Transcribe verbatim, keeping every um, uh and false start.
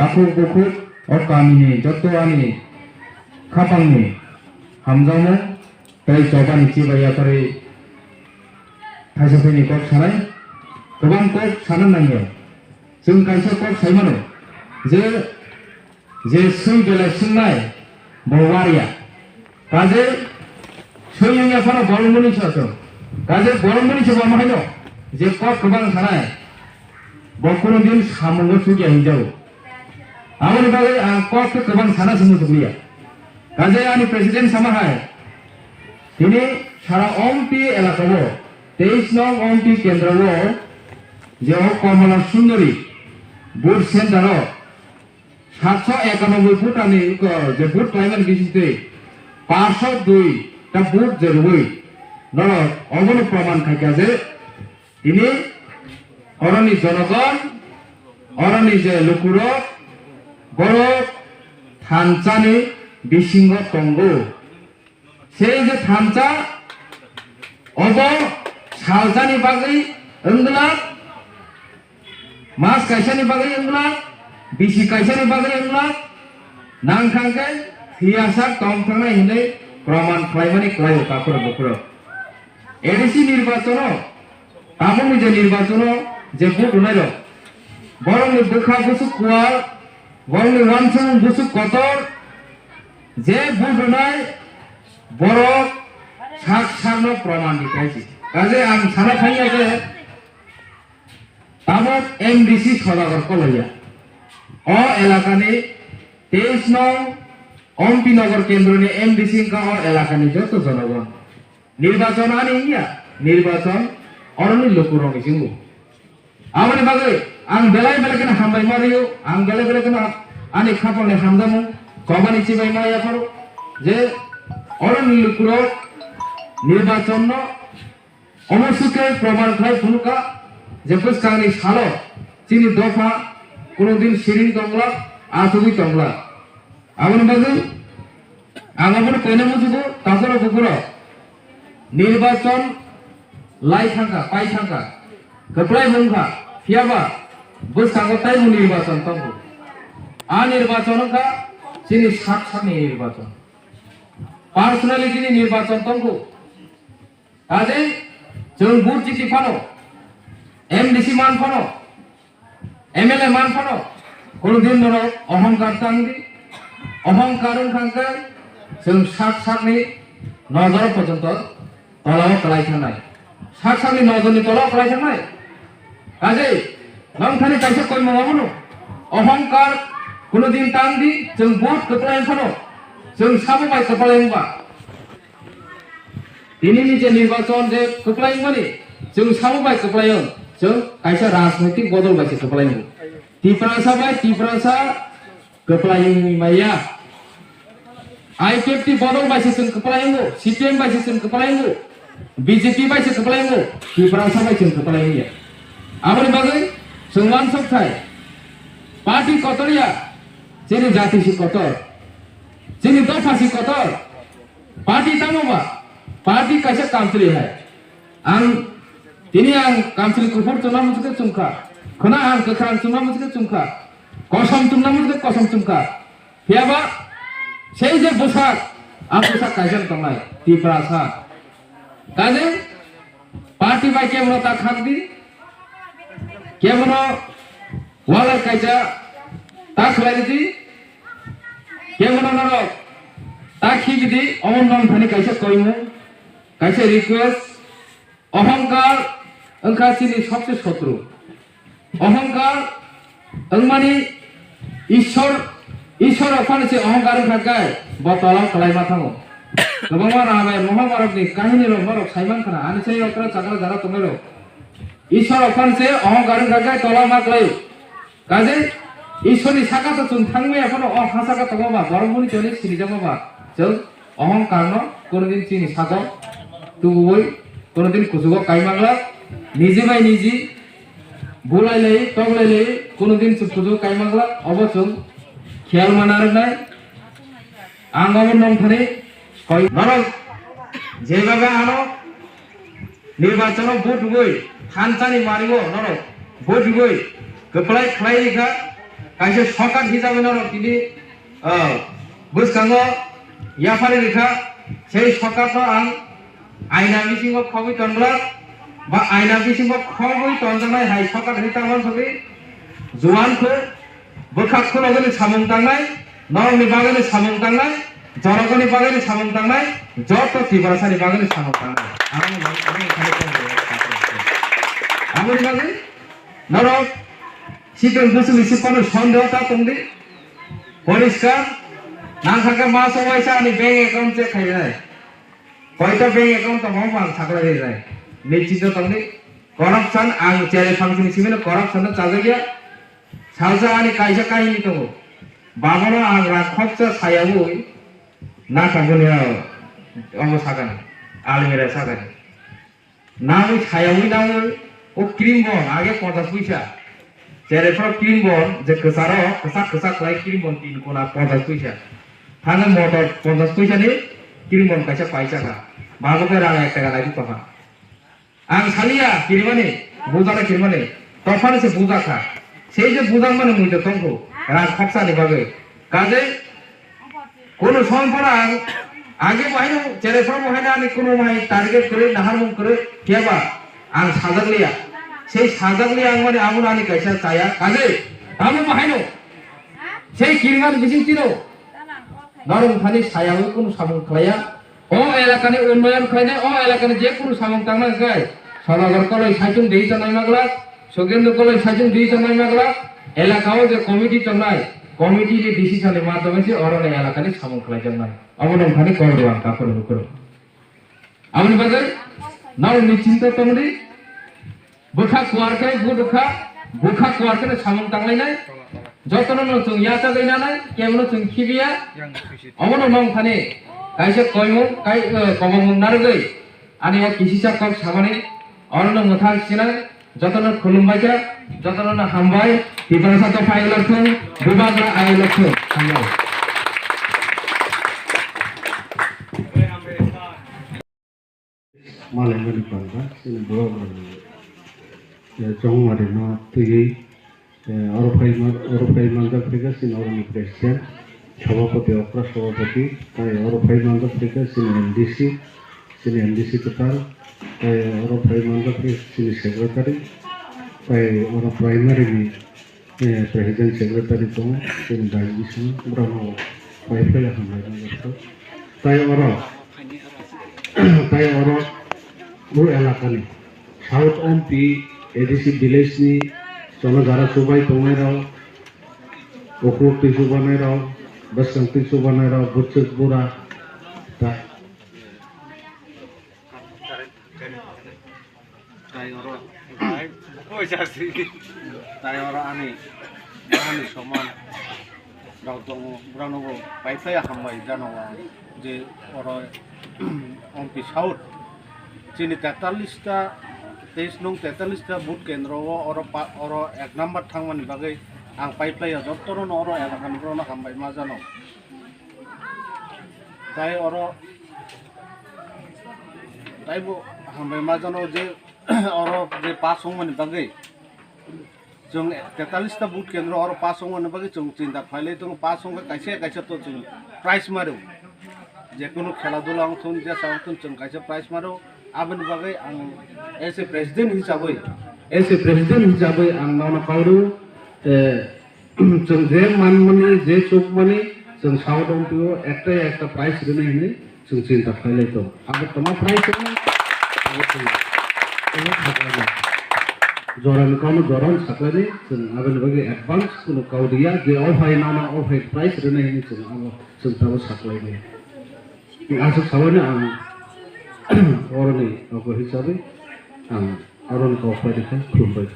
Takhuk bukhuk o kamini joto ani khapangni hamjakmung tei chobani chibai yaphari thaisa thaini kok sanai, kwbang kok sana nangya. Chwng kaisa kok sai mano je, je swi belai swngnai bo warya. Kaje swi wngya phano borok mwnwi sa chwng. Kaje borok mwnwi se bo haino je kok kwbang sanai, bo kuno din samungo chukya hinjago. Aboni bagwi ang kok khe kwbang sana se muchukliya. Kaje ani president sama hai, tini sara Ompi elakao, teis nong Ompi kendro o je o Komala Sundari booth center o satso ekanoboi vote ani ko je vote khlaimani bisingtwi paanso dui ta vote je rwui norok obono proman khaikha je tini oroni jonogon, oroni je lukurok, borok thansa ni bisingo tongo. Sei je thansa, obo salsa ni bagwi wngla, mas kaisa ni bagwi wngla, bisi kaisa ni bagwi wngla, nang thang khe phiyasak tong thangnai hinwi proman khlaimani kwlaio takhurok bukhurok. A D C nirbachono, tabukni je nirbachono je vote rwnairok, borokni bwkha bwswk kuar, borokni uansukmung bwswk kotor, je vote rwnai borok sak sakno proman rikha se. Kaje ang sana phaiya je tabuk M D C Sodagar Koloia. O elakani teis nong Ompi Nagar kendroni M D C wngkha o elakani joto jonogon. Nirbachon ani wngya, nirbachon oroni lukurokni se wngo. Aboni bagwi ang belai belai kheno hambai ma rwio, ang belai belai kheno ani khapangni hamjakmung chobani chibai ma yapharo je oroni lukurok nirbachonno omo sukhe proman khlai phunukha je bwskangni salo chini dopha kuno din siring tongla, achugwi tongla. Aboni bagwi ang abono koina muchugo, takhurok bukhurok. Nirbachon lai thangkha, pai thangkha, kwplai wngkha, phiyaba bwskango taibo nirbachon tongo. A nirbachon wngkha chini sak sakni nirbachon. Personality ni nirbachon tongo. Kaje chwng vote jiti phano, M D C man phano, M L A man phano, kono din norok ohongkar tang di. Ohongkar wng thang khe chwng sak sakni nojor porjonto tolao kwlai thangnai. Sak sakni nojorni tolao kwlai thangnai. Kaje nong thani kaisa koimung abono ohongkar kono din tang di, chwng vote kwplai phano, chwng sabo bai kwplai wngba. Tini ni je nirbachon je kwplai wngmani, chwng sabo bai kwplai wng, chwng kaisa rajnoitik bodol bai se kwplai wngo. Tiprasa bai Tiprasa kwplai wngwi maya. I P F T bodol bai se chwng kwplai wngo, C P M bai se chwng kwplai wngo, B J P bai se kwplai wngo, Tiprasa bai chwng kwplai wngya. Aboni bagwi chwng uansuk thai, party kotor ya, chini jati si kotor, chini dopha si kotor. Party tamo ba? Party kaisa kamchwlwi hai. Ang tini ang kamchwlwi kuphur chwngna muchukhe chwngkha. Khwna ang kwkhwrang chwngna muchukhe chwngkha. Kosom chwngna muchukhe kosom chwngkha. Phiyaba sei je bwsak, a bwsak kaisa tongnai Tiprasa. Kaje party bai kebono ta khak di, kebono walai kaisa ta khlai di, kebono norok ta khigi di, omo nong thani kaisa koimung, kaisa request, ohongkar wngkha chini sobse sotru. Ohongkar wngmani Ishwar, Ishwar rok phano se ohongkar wngkha khe bo tolao kwlai ma thango. Kwbangma Ramayana Mahabharatni kahini rok norok sai mankha na, ani sai okra chakra jara tongnai rok. Ishwar rok phano se ohongkar wngkha khe tolao ma kwlaio. Kaje Ishwarni saka to chwng thangmaya phano o ha saka tongo ba, borok boni choli sinijakma ba, chwng ohongkarno konodin chini sago tubui, konodin kuchugo kaimangla, niji bai niji bulai lai, toklai lai, konodin chwng kuchugo kaimangla, obo chwng khiyal mana rwnai. Ang obo nongthani koi norok jebabe ano nirbachono vote rwgwi thansani mario norok vote rwgwi kwplai khlai rikha. Kaisa sokat hisabe norok tini, ah, bwskango yaphari rikha, sei sokatno ang aina bisingo khogwi tonglak, ba aina bisingo khogwi tonjaknai hai sokat hinwi tamo sogwi juan khe bwkhak khulogwini samung tangnai, norokni bagwini samung tangnai, jorogoni bagwini samung tangnai, joto Tiprasani bagwini samung tangnai. Aboni bagwi, aboni bagwi, aboni bagwi norok Siton bwswk ni sipano sondeho ta tongdi. Poriskar. Nang sakhe maso waisa ani bank account check khainai. Koita bank account tongo ang saklai rinai. Nischinto tongdi. Corruption ang chere phangsini simino corruption no chajakya. Salsa ani kaisa kahini tongo. Babono ang rang khoksa sayawi nakha boni omo sakani. Almira sakani. Nawi sayawi nawi o cream bon age ponchas puisa. Cherai phano cream bon je kwcharo kwchak kwchak khlai cream bon tin kona ponchas puisa. Thangwi motor ponchas puisa ni cream bon kaisa paisa kha. Bago khe rang ek taka nai tongkha. Ang saliya kirimani, bujana kirimani. Tophani se buja kha. Sei je bujang mani mui to tongkhu rang khoksa ni bagwi. Kaje Kono som phano ang age bo haino cherai phano bo haino ani kono mai target kwrwi naharmung kwrwi phiya ba ang sajak liya. Sei sajak liya ang mani abo ani kaisa chaya kaje abo bo haino sei kirimani bising tino norok thani sayawi kono samung khlaiya. O elakani unnoyon khlainai, o elakani je kono samung tangna hwnkhe Sodagar koloi saichung dei chanai maglak. Sugendo koloi saichung dui tongnai magla, elaka o je committee tongnai, committee ni decision ni madhyome se oro ni elaka ni samung khlaijaknai. Abo nong thani kok rw ang kaphuru nukhuru. Aboni bagwi nang ni chinta tongdi, bwkha kuar khe budukha, bwkha kuar khe samung tanglainai, jotono no chwng yachagwi nanai, kebono chwng khibiya. Omono nong thani kaisa koimung, kai, eh, kobongmung narwgwi ani o kisisa kok samani, orono mwthang sinai. Jotono khulumbai kha, jotono no hambai, Tiprasa dophai lok thung, Bubagra ai lok thung, hambai. Malai mani panda, chini Bubagra ni, eh, chongmari no twiwi, eh, oro phai ma-, oro phai manjak phai kha chini oro ni president, sabhapati, okra sabhapati, tai oro phai manjak phai kha chini M D C, chini M D C kwtal, tai oro phai manjak phai chini secretary, tai oro primary ni, eh, president secretary tongo, chini dai bising borok no pai phai hambai no jotto. Tai oro, tai oro o elaka ni South Ompi A D C village ni jono jara chubai tongnai rok, ukur twi chubanai rok, bwskang twi chubanai rok, bwswk bura, ta-, tai oro, tai oro ani, ani soman rok tongo, borok no bo pai phai hambai jano ang je oro Ompi South chini tetallis ta, teis nung tetallis ta vote kendro o oro pa, oro ek number thangmani bagwi ang pai phlai o, jotono no oro elaka ni borok no hambai ma jano. Tai oro, taibo hambai ma jano je oro je pass wngmani bagwi. Chwng tetallis ta vote kendro oro pass wngmani bagwi chwng chinta khlailai tongo, pass wngkha kaisa kaisa to chwng prize maro. Jekunu khela dula wngthun, jesa wngthun chwng kaisa prize maro. Aboni bagwi ang as a president hisabwi, as a president hisabwi ang nono kauro, eh, chwng je manmani, je chukmani, chwng South Ompi o ekta ya ekta prize rwnai hinwi chwng chinta khlailai tongo. Abo tongma prize rwnai, abo chwng tongma saklainai. Jorani kokno jorano saklainai, chwng aboni bagwi advance kunu kau riya, je o phai nono o phai prize rwnai hinwi chwng abo chwng tabo saklainai. Aswk sabaino ang oroni ogo hisabwi ang oroni kok pai rikha, khulumbai.